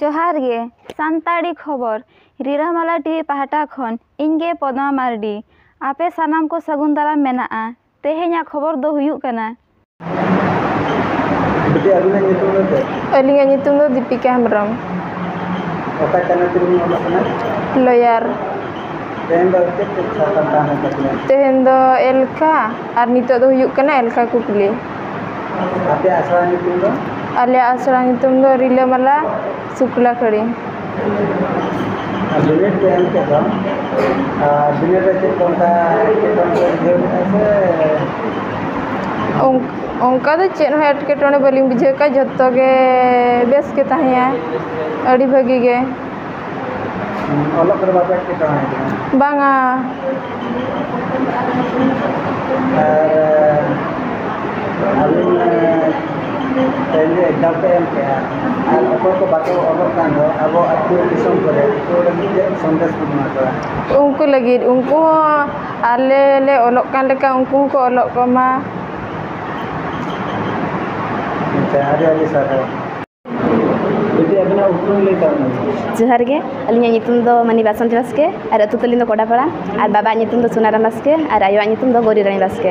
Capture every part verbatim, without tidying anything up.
ᱡᱚᱦᱟᱨ ᱜᱮ, ᱥᱟᱱᱛᱟᱲᱤ ᱠᱷᱚᱵᱚᱨ, ᱨᱤᱞᱟᱹᱢᱟᱞᱟ ᱴᱤᱵᱷᱤ ᱯᱟᱦᱴᱟ ᱠᱷᱚᱱ ᱤᱧ ᱜᱮ ᱯᱚᱫᱢᱟ ᱢᱟᱨᱰᱤ᱾ ᱟᱯᱮ ᱥᱟᱱᱟᱢ ᱠᱚ ᱥᱟᱹᱜᱩᱱ ᱫᱟᱨᱟᱢ ᱢᱮᱱᱟᱜᱼᱟ᱾ ᱛᱮᱦᱮᱧᱟᱜ ᱠᱷᱚᱵᱚᱨ ᱫᱚ ᱦᱩᱭᱩᱜ ᱠᱟᱱᱟ᱾ ᱵᱤᱴᱤ, ᱟᱹᱵᱤᱱᱟᱜ ᱧᱩᱛᱩᱢ ᱫᱚ ᱪᱮᱫ? ᱟᱹᱞᱤᱧᱟᱜ ᱧᱩᱛᱩᱢ ᱫᱚ ᱫᱤᱯᱤᱠᱟ ᱦᱮᱢᱵᱨᱚᱢ᱾ ᱚᱠᱟ ᱪᱟᱱᱟᱪ ᱨᱮᱵᱤᱱ ᱚᱞᱚᱜ ᱠᱟᱱᱟ? ᱞᱚᱭᱟᱨ᱾ ᱛᱮᱦᱮᱧ ᱫᱚ ᱪᱮᱫ ᱪᱮᱫ ᱥᱟᱛᱟᱢ ᱛᱟᱦᱮᱸ ᱞᱮᱱ ᱛᱟᱵᱤᱱᱟ? ᱛᱮᱦᱮᱧ ᱫᱚ ᱮᱞᱠᱷᱟ ᱟᱨ ᱱᱤᱛᱚᱜ ᱫᱚ ᱦᱩᱭᱩᱜ ᱠᱟᱱᱟ ᱮᱞᱠᱷᱟ ᱠᱩᱠᱞᱤ᱾ ᱟᱯᱮ ᱟᱥᱲᱟ ᱧᱩᱛᱩᱢ ᱫᱚ? ᱟᱞᱮᱭᱟᱜ ᱟᱥᱲᱟ ᱧᱩᱛᱩᱢ ᱫᱚ ᱨᱤᱞᱟᱹᱢᱟᱞᱟ ᱥᱩᱠᱞᱟ ᱠᱷᱟᱹᱲᱤ᱾ ᱟᱨ ᱵᱤᱱᱤᱰ ᱯᱮ ᱮᱢ ᱠᱮᱫ ᱫᱚ, ᱟᱨ ᱵᱤᱱᱤᱰ ᱨᱮ ᱪᱮᱫ ᱠᱚ ᱚᱱᱠᱟ ᱮᱴᱠᱮᱴᱚᱬᱮ ᱯᱮ ᱵᱩᱡᱷᱟᱹᱣ ᱞᱮᱫᱟ ᱥᱮ? ᱚᱱ-, ᱚᱱᱠᱟ ᱫᱚ ᱪᱮᱫ ᱦᱚᱸ ᱮᱴᱠᱮᱴᱚᱬᱮ ᱵᱟᱹᱞᱤᱧ ᱵᱩᱡᱷᱟᱹᱣ ᱠᱟᱜᱼᱟ, ᱡᱷᱚᱛᱚ ᱜᱮ ᱵᱮᱥ ᱜᱮ ᱛᱟᱦᱮᱸᱭᱟ, ᱟᱹᱰᱤ ᱵᱷᱟᱹᱜᱤ ᱜᱮ᱾ ᱚᱞᱚᱜ ᱠᱚᱨᱮ ᱵᱟᱯᱮ ᱮᱴᱠᱮᱴᱚᱬᱮ ᱠᱟᱱᱟ? ᱵᱟᱝᱟ᱾ ᱟᱨ ᱟᱹᱵᱤᱱ, ᱛᱮᱦᱮᱧ ᱡᱮ ᱮᱠᱡᱟᱢ ᱯᱮ ᱮᱢ ᱠᱮᱜᱼᱟ, ᱟᱨ ᱚᱠᱚᱭ ᱠᱚ ᱵᱟᱠᱚ ᱚᱞᱚᱜ ᱠᱟᱱ ᱫᱚ ᱟᱵᱚ ᱟᱹᱛᱩ ᱫᱤᱥᱚᱢ ᱠᱚᱨᱮ, ᱩᱱᱠᱩ ᱞᱟᱹᱜᱤᱫ ᱪᱮᱫ ᱥᱚᱱᱫᱮᱥ ᱵᱚᱱ ᱮᱢᱟ ᱠᱚᱣᱟ? ᱩᱱᱠᱩ ᱞᱟᱹᱜᱤᱫ, ᱩᱱᱠᱩ ᱦᱚᱸ ᱟᱞᱮ ᱞᱮ ᱚᱞᱚᱜ ᱠᱟᱱ ᱞᱮᱠᱟ ᱩᱱᱠᱩ ᱦᱚᱸᱠᱚ ᱚᱞᱚᱜ ᱠᱚᱢᱟ᱾ ᱟᱪᱪᱷᱟ, ᱟᱹᱰᱤ ᱟᱹᱰᱤ ᱥᱟᱨᱦᱟᱣ᱾ ᱵᱤᱴᱤ, ᱟᱹᱵᱤᱱᱟᱜ ᱩᱯᱨᱩᱢ ᱞᱟᱹᱭ ᱛᱟᱵᱚᱱ ᱵᱤᱱ᱾ ᱡᱚᱦᱟᱨ ᱜᱮ, ᱟᱹᱞᱤᱧᱟᱜ ᱧᱩᱛᱩᱢ ᱫᱚ ᱢᱟᱹᱱᱤ ᱵᱟᱥᱚᱱᱛᱤ ᱵᱟᱥᱠᱮ ᱟᱨ ᱟᱹᱛᱩ ᱛᱟᱹᱞᱤᱧ ᱫᱚ ᱠᱚᱰᱟᱯᱟᱲᱟ ᱟᱨ ᱵᱟᱵᱟᱣᱟᱜ ᱧᱩᱛᱩᱢ ᱫᱚ ᱥᱩᱱᱟᱨᱟᱢ ᱵᱟᱥᱠᱮ ᱟᱨ ᱟᱭᱳᱣᱟᱜ ᱧᱩᱛᱩᱢ ᱫᱚ ᱜᱳᱨᱤᱨᱟᱱᱤ ᱵᱟᱥᱠᱮ᱾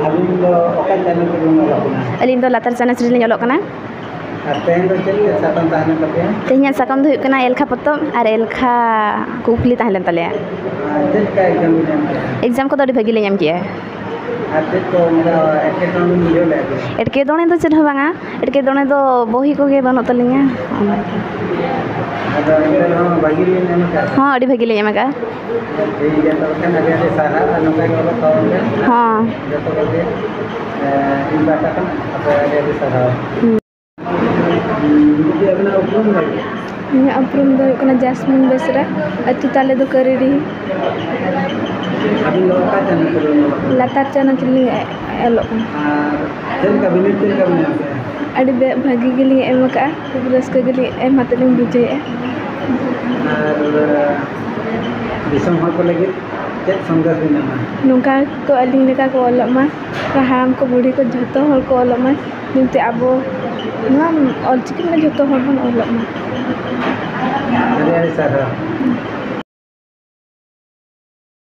ᱟᱹᱵᱤᱱ ᱫᱚ ᱚᱠᱟ ᱪᱟᱱᱟᱪ ᱨᱮᱵᱤᱱ ᱚᱞᱚᱜ ᱠᱟᱱᱟ? ᱟᱹᱞᱤᱧ ᱫᱚ ᱞᱟᱛᱟᱨ ᱪᱟᱱᱟᱪ ᱨᱮᱞᱤᱧ ᱚᱞᱚᱜ ᱠᱟᱱᱟ᱾ ᱟᱨ ᱛᱮᱦᱮᱧ ᱫᱚ ᱪᱮᱫ ᱪᱮᱫ ᱥᱟᱛᱟᱢ ᱛᱟᱦᱮᱸ ᱞᱮᱱ ᱛᱟᱯᱮᱭᱟ? ᱛᱮᱦᱮᱧᱟᱜ ᱥᱟᱠᱟᱢ ᱫᱚ ᱦᱩᱭᱩᱜ ᱠᱟᱱᱟ ᱮᱞᱠᱷᱟ ᱯᱚᱛᱚᱵ ᱟᱨ ᱮᱞᱠᱷᱟ ᱠᱩᱠᱞᱤ ᱛᱟᱦᱮᱸ ᱞᱮᱱ ᱛᱟᱞᱮᱭᱟ᱾ ᱟᱨ ᱪᱮᱫ ᱞᱮᱠᱟ ᱮᱠᱡᱟᱢ ᱵᱤᱱ ᱮᱢ ᱠᱮᱜᱼᱟ? ᱮᱠᱡᱟᱢ ᱠᱚᱫᱚ ᱟᱹᱰᱤ ᱵᱷᱟᱹᱜᱤ ᱞᱤᱧ ᱮᱢ ᱠᱮᱜᱼᱟ᱾ ᱟᱨ ᱪᱮᱫ ᱠᱚ ᱚᱱᱠᱟ ᱮᱴᱠᱮᱴᱚᱬᱮ ᱵᱤᱱ ᱵᱩᱡᱷᱟᱹᱣ ᱞᱮᱫᱼᱟ ᱠᱤ? ᱮᱴᱠᱮᱴᱚᱬᱮ ᱫᱚ ᱪᱮᱫ ᱦᱚᱸ ᱵᱟᱝᱟ, ᱮᱴᱠᱮᱴᱚᱬᱮ ᱫᱚ ᱵᱚᱦᱤ ᱠᱚᱜᱮ ᱵᱟᱹᱱᱩᱜ ᱛᱟᱹᱞᱤᱧᱟ᱾ ᱟᱫᱚ ᱮᱱᱛᱮ ᱨᱮᱦᱚᱸ ᱵᱷᱟᱹᱜᱤ ᱵᱤᱱ ᱮᱢ ᱟᱠᱟᱫᱼᱟ? ᱦᱚᱸ, ᱟᱹᱰᱤ ᱵᱷᱟᱹᱜᱤ ᱞᱤᱧ ᱮᱢ ᱟᱠᱟᱫᱼᱟ᱾ ᱴᱷᱤᱠ ᱜᱮᱭᱟ, ᱛᱚᱵᱮ ᱠᱷᱟᱱ ᱟᱹᱰᱤ ᱟᱹᱰᱤ ᱥᱟᱨᱦᱟᱣ ᱟᱨ ᱱᱚᱝᱠᱟ ᱜᱮ ᱚᱞᱚᱜ ᱛᱟᱵᱚᱱ ᱯᱮ᱾ ᱦᱚᱸ᱾ ᱡᱚᱛᱚ ᱠᱚᱜᱮ, ᱮ, ᱤᱧ ᱯᱟᱦᱴᱟ ᱠᱷᱚᱱ ᱟᱯᱮ ᱟᱹᱰᱤ ᱟᱹᱰᱤ ᱥᱟᱨᱦᱟᱣ᱾ ᱦᱩᱸ᱾ ᱜᱚᱢᱠᱮ, ᱟᱹᱵᱤᱱᱟᱜ ᱩᱯᱨᱩᱢ ᱫᱚ ᱪᱮᱫ? ᱤᱧᱟᱹᱜ ᱩᱯᱨᱩᱢ ᱫᱚ ᱦᱩᱭᱩᱜ ᱠᱟᱱᱟ ᱡᱟᱥᱢᱤᱱ ᱵᱮᱥᱨᱟ, ᱟᱹᱛᱩ ᱛᱟᱞᱮ ᱫᱚ ᱠᱟᱹᱨᱤᱰᱤ᱾ ᱟᱹᱵᱤᱱ ᱫᱚ ᱚᱠᱟ ᱪᱟᱱᱟᱪ ᱨᱮᱵᱤᱱ ᱚᱞᱚᱜ ᱠᱟᱱᱟ? ᱞᱟᱛᱟᱨ ᱪᱟᱱᱟᱪ ᱨᱮᱞᱤᱧ ᱚᱞᱚᱜ ᱠᱟᱱᱟ᱾ ᱟᱨ ᱪᱮᱫ ᱞᱮᱠᱟ ᱵᱤᱱᱤᱰ, ᱪᱮᱫ ᱞᱮᱠᱟ ᱵᱤᱱ ᱮᱢ ᱠᱮᱜᱼᱟ? ᱟᱹᱰᱤ ᱵᱮ-, ᱵᱷᱟᱹᱜᱤ ᱜᱮᱞᱤᱧ ᱮᱢ ᱟᱠᱟᱫᱼᱟ, ᱠᱷᱩᱵ ᱨᱟᱹᱥᱠᱟᱹ ᱜᱮᱞᱤᱧ ᱮᱢ ᱠᱟᱛᱮ ᱞᱤᱧ ᱵᱩᱡᱷᱟᱹᱣᱮᱫᱼᱟ᱾ ᱟᱨ ᱫᱤᱥᱚᱢ ᱦᱚᱲ ᱠᱚ ᱞᱟᱹᱜᱤᱫ ᱪᱮᱫ ᱥᱚᱱᱫᱮᱥ ᱵᱤᱱ ᱮᱢᱟ? ᱱᱚᱝᱠᱟ ᱠᱚ ᱟᱹᱞᱤᱧ ᱞᱮᱠᱟ ᱠᱚ ᱚᱞᱚᱜ ᱢᱟ, ᱦᱟᱲᱟᱢ ᱠᱚ ᱵᱩᱲᱦᱤ ᱠᱚ ᱡᱷᱚᱛᱚ ᱦᱚᱲ ᱠᱚ ᱚᱞᱚᱜ ᱢᱟ, ᱡᱟᱛᱮ ᱟᱵᱚ ᱱᱚᱣᱟ ᱚᱞᱪᱤᱠᱤ ᱨᱮ ᱡᱷᱚᱛᱚ ᱦᱚᱲ ᱵᱚᱱ ᱚᱞᱚᱜ ᱢᱟ᱾ ᱟᱹᱰᱤ ᱟᱹᱰᱤ ᱥᱟᱨᱦᱟᱣ᱾